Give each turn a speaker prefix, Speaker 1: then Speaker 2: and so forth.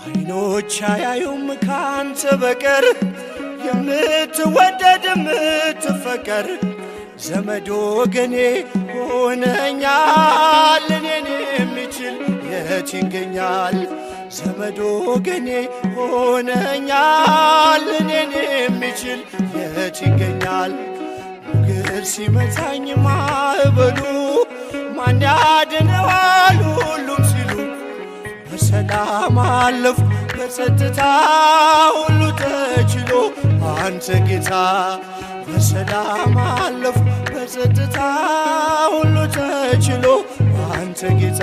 Speaker 1: አይኖች አያዩም ካንተ በቀር፣ የምትወደድ የምትፈቀር፣ ዘመድ ወገኔ ሆነኛል። እኔን የሚችል የት ይገኛል? ዘመድ ወገኔ ሆነኛል። እኔን የሚችል የት ይገኛል? ሞገድ ሲመታኝ ማዕበሉ፣ ማን ያድነዋል ሁሉም ሲሉ፣ በሰላም አለፍኩ በጸጥታ፣ ሁሉ ተችሎ አንተ ጌታ። በሰላም አለፍኩ በጸጥታ፣ ሁሉ ተችሎ አንተ ጌታ።